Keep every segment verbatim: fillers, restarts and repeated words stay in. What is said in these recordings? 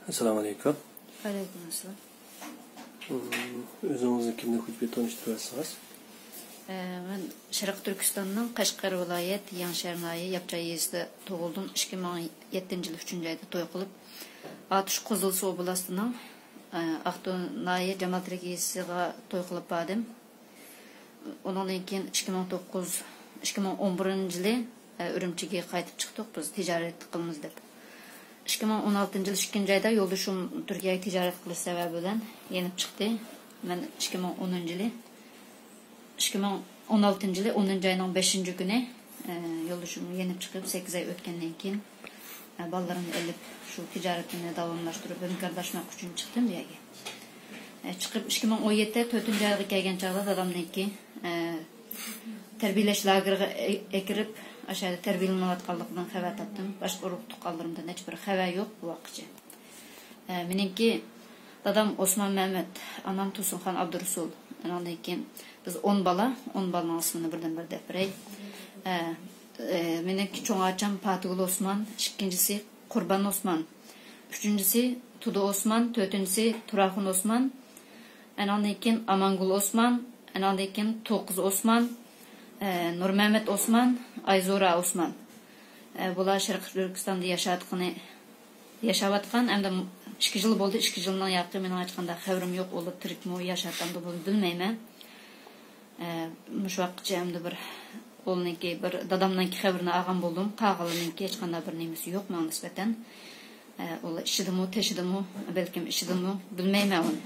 ئەسسالامۇ ئەلەيكۇم. ۋەئەلەيكۇم ئەسسالام. ئۆزىڭىزنى كىملىك بىلەن تونۇشتۇرۇۋەتسىڭىز. ئە، مەن شەرقىي تۈركىستاننىڭ قەشقەر ۋىلايەت يېڭىشەھەر ناھىيە ياپچاي يېزىسىدا تۇغۇلدۇم. ئىككى مىڭ يەتتىنچى يىل ئۈچىنچى ئايدا توي قىلىپ، ئاتۇش قوزۇلسا ئوبلاستىنىڭ، ئە، ئاقتۇ ناھىيە جامالتىرەك يېزىسىغا توي قىلىپ باردىم. ئۇنىڭدىن كېيىن ئىككى مىڭ توققۇز، ئىككى مىڭ ئون بىرىنچى يىلى، ئە، ئۈرۈمچىگە قايتىپ چىقتۇق بىز، تىجارەت قىلىمىز دەپ. ئىككى مىڭ ئون ئالتىنچى يىل ئىككىنچى ئايدا يولدىشىم تۈركىيەگە تىجارەت قىلىش سەۋەبى بىلەن يېنىپ چىقتى. مەن ئىككى مىڭ ئونىنچى يىلى، ئىككى مىڭ ئون ئالتىنچى يىلى ئونىنچى ئاينىڭ بەشىنچى كۈنى، ئە، يولدىشىم يېنىپ چىقىپ، سەككىز ئاي ئۆتكەندىن كېيىن، ئە، بالىلىرىمنى ئېلىپ، شۇ تىجارىتىمنى داۋاملاشتۇرۇپ، ھەمكارلاشماق ئۈچۈن چىقتىم بۇ يەرگە. ئە، چىقىپ ئىككى مىڭ ئون يەتتە تۆتىنچى ئايغا كەلگەن چاغدا دادامنىڭكى، ئە، تەربىيەلەش لاگېرىغا ئە-، ئەكىرىپ، ئاشۇ يەردە تەربىيەلىنىۋاتقانلىقىدىن خەۋەر تاپتىم. باشقا ئۇرۇق تۇغقانلىرىمدىن ھېچبىر خەۋەر يوق بۇ ۋاقىتقىچە. ئە، مېنىڭكى دادام ئوسمان مەمەت، ئانام تۇرسۇنخان ئابدۇرۇسۇل. ئاناندىن كېيىن بىز ئون بالا، ئون بالىنىڭ ئىسمىنى بىردىن بىر دەپ بېرەي. ئە، ئە، مېنىڭكى چوڭ ئاچام پاتىگۈل ئوسمان، ئىككىنچىسى قۇربان ئوسمان، ئۈچىنچىسى تۇدۇ ئوسمان، تۆتىنچىسى تۇراخۇن ئوسمان، ئاناندىن كېيىن ئامانگۈل ئوسمان، ئاناندىن كېيىن توققۇز ئوسمان، ئە، نۇرمەمەت ئوسمان، ئايزورا ئوسمان. ئە، بۇلار شەرقىي تۈركىستاندا ياشاۋاتقىنى، ياشاۋاتقان، ئەمدى ئىككى يىل بولدى، ئىككى يىلنىڭ ياقى مېنىڭ ھېچقانداق خەۋىرىم يوق، ئۇلار تىرىكمۇ، ياشاپتۇ، بۇنى بىلمەيمەن. ئە، مۇشۇ ۋاقىتقىچە ئەمدى بىر ئۇلنىڭكى، بىر دادامنىڭكى خەۋىرىنى ئالغان بولدۇم، قالغانلىرىنىڭكى ھېچقانداق بىر نېمىسى يوق ماڭا نىسبەتەن. ئە، ئۇلار ئىچىدىمۇ، تېشىدىمۇ، بەلكىم ئىچىدىمۇ، بىلمەيمەن ئۇنى.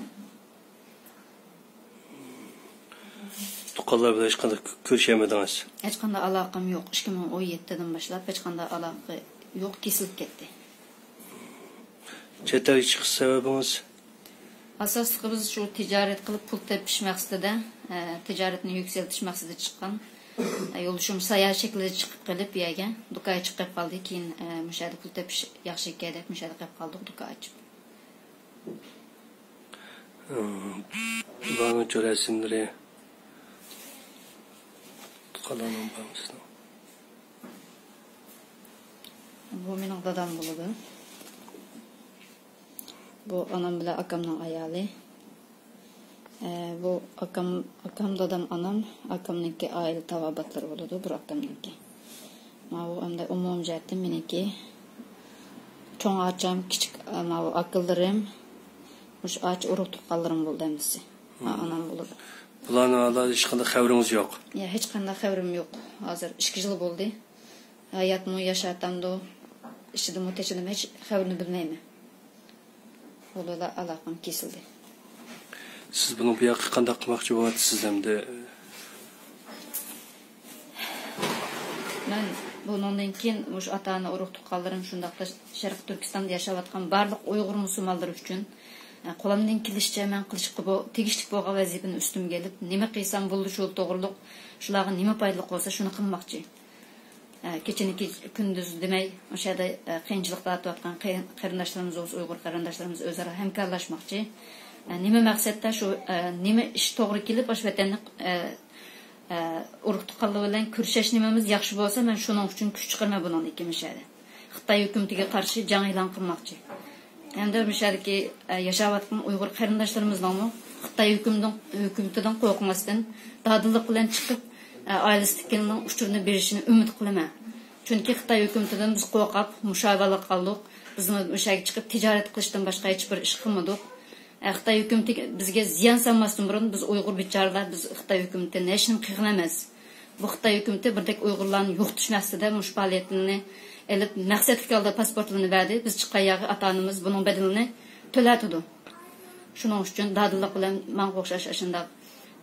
تۇغقانلار بىلەن ھېچقانداق كۆ-، كۆرۈشەلمىدىڭىز؟ ھېچقانداق ئالاقەم يوق. ئىككى مىڭ ئون يەتتىدىن باشلاپ ھېچقانداق ئالاقە يوق، كېسىلىپ كەتتى. چەت ئەلگە چىقىش سەۋەبىڭىز؟ ئاساسلىقى بىز شۇ تىجارەت قىلىپ پۇل تېپىش مەقسىتىدە، ئە، تىجارەتنى يۈكسەلتىش مەقسىتىدە چىققان. ئە، يولدىشىم ساياھەت شەكلىدە چىقىپ قېلىپ بۇ يەرگە دۇكان ئېچىپ قېلىپ قالدى. كېيىن، ئە، مۇشۇ يەردە پۇل تېپىش ياخشى ئىكەن دەپ مۇشۇ يەردە قېلىپ قالدۇق دۇكان ئېچىپ. ئىم، بۇلارنىڭچۇ رەسىملىرى؟ تۇغقانلارنىڭ بارمۇ سىزنىڭ؟ بۇ مېنىڭ دادام بولىدۇ. بۇ ئانام بىلەن ئاكامنىڭ ئايالى. ئە، بۇ ئاكام، ئاكام، دادام، ئانام، ئاكامنىڭكى ئائىلە تاۋابىئاتلىرى بولىدۇ، بىر ئاكامنىڭكى. ماۋۇ ئەمدى ئومۇمىي جەھەتتىن مېنىڭكى چوڭ ئاچام، كىچىك، ئە، ماۋۇ ئاكىلىرىم، مۇشۇ ئاچا ئۇرۇق تۇغقانلىرىم بولدى ھەممىسى. ھا، ئانام بولىدۇ. بۇلارنىڭ ھازىر ھېچقانداق خەۋىرىڭىز يوق؟ يا، ھېچقانداق خەۋىرىم يوق. ھازىر ئىككى يىل بولدى. ھاياتمۇ، ياشاتامدۇ، ئىچىدىمۇ، تېشىدىمۇ، ھېچ خەۋىرىنى بىلمەيمەن. ئۇلار بىلەن ئالاقەم كېسىلدى. سىز بۇنىڭ بۇ ياققا قانداق قىلماقچى بولۇۋاتىسىز ئەمدى؟ مەن بۇنىڭدىن كېيىن مۇشۇ ئاتا-ئانا، ئۇرۇق-تۇغقانلىرىم، شۇنداقلا شەرقىي تۈركىستاندا ياشاۋاتقان بارلىق ئۇيغۇر مۇسۇلمانلىرى ئۈچۈن، ئە، قولۇمدىن كېلىشىچە مەن قىلىشقا بو-، تېگىشلىك بولغان ۋەزىپىنى ئۈستۈمگە ئېلىپ، نېمە قىلسام بولىدۇ شۇ توغرۇلۇق، شۇلارغا نېمە پايدىلىق بولسا شۇنى قىلماقچى. ئە، كېچىنى كېچ-، كۈندۈز دېمەي، ئوشۇ يەردە، ئە، قىيىنچىلىقتا تۇرۇۋاتقان قېرىن-، قېرىنداشلىرىمىز بولسا، ئۇيغۇر قېرىنداشلىرىمىز ئۆزئارا ھەمكارلاشماقچى. ئە، نېمە مەقسەتتە شۇ، ئە، نېمە ئىش توغرا كېلىپ، ئاشۇ ۋەتەننى، ئە، ئە، ئۇرۇق-تۇغقانلار بىلەن كۆرۈشەش نېمىمىز ياخشى بولسا، مەن شۇنىڭ ئۈچۈن كۈچ چىقىرىمەن بۇنىڭدىن كېيىن مۇشۇ يەردە. خىتاي ھۆكۈمىتىگە قارشى جەڭ ئېلان قىلماقچى. ھەمدە مۇشۇ يەردىكى، ئە، ياشاۋاتقان ئۇيغۇر قېرىنداشلىرىمىزنىڭمۇ خىتاي ھۆكۈمىتىدىن، ھۆكۈمىتىدىن قورقماستىن، دادىللىق بىلەن چىقىپ، ئە، ئائىلىسىدىكىلەرنىڭ ئۇچۇرىنى بېرىشىنى ئۈمىد قىلىمەن. چۈنكى خىتاي ھۆكۈمىتىدىن بىز قورقۇپ، مۇشۇ ئەھۋالغا قالدۇق. بىزمۇ مۇشۇ يەرگە چىقىپ تىجارەت قىلىشتىن باشقا ھېچ بىر ئىش قىلمىدۇق. ئە، خىتاي ھۆكۈمىتى بىزگە زىيان سالماستىن بۇرۇن، بىز ئۇيغۇر بىچارىلەر، بىز خىتاي ھۆكۈمىتىدىن ھېچنېمە قىلغان ئەمەس. بۇ خىتاي ھۆكۈمىتى بىردەك ئۇيغۇرلارنى يوقىتىش مەقسىتىدە مۇشۇ پائالىيەتنى ئېلىپ، مەقسەتلىك ھالدا پاسپورتلىرىنى بەردى. بىز چىققان يەرگە ئاتا-ئانىمىز بۇنىڭ بەدىلىنى تۆلەتىدۇ. شۇنىڭ ئۈچۈن دادىللىق بىلەن ماڭا ئوخشاش ئاشۇنداق،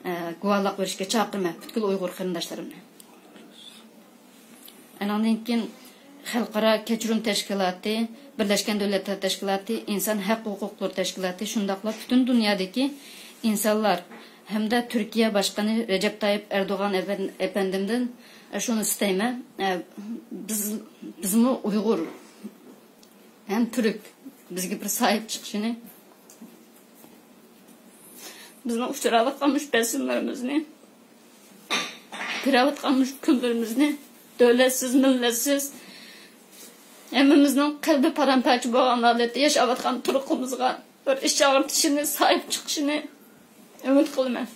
ئە، گۇۋاھلىق بېرىشكە چاقىرىمەن پۈتكۈل ئۇيغۇر قېرىنداشلىرىمنى. ئانىڭدىن كېيىن خەلقئارا كەچۈرۈم تەشكىلاتى، بىرلەشكەن دۆلەتلەر تەشكىلاتى ئىنسان ھەق ھوقۇقلىرى تەشكىلاتى، شۇنداقلا پۈتۈن دۇنيادىكى ئىنسانلار ھەمدە تۈركىيە باشقىنى رەجەپ تايىپ ئەردوغان ئەپەن-، ئەپەندىمدىن شۇنى ئىستەيمەن. ئە، بىز، بىزمۇ ئۇيغۇر ھەم تۈرك، بىزگە بىر ساھىب چىقىشىنى، بىزنىڭ ئۇچراۋاتقان مۇشۇ بېسىملىرىمىزنى، كۆرۈۋاتقان مۇشۇ كۈنلىرىمىزنى دۆلەتسىز، مىللەتسىز، ھەممىمىزنىڭ قەلبى پارام-پارچە بولغان ھالەتتە ياشاۋاتقان تۇرقىمىزغا بىر ئىچ ئاغرىتىشىنى، ساھىب چىقىشىنى ئۈمىد قىلىمەن.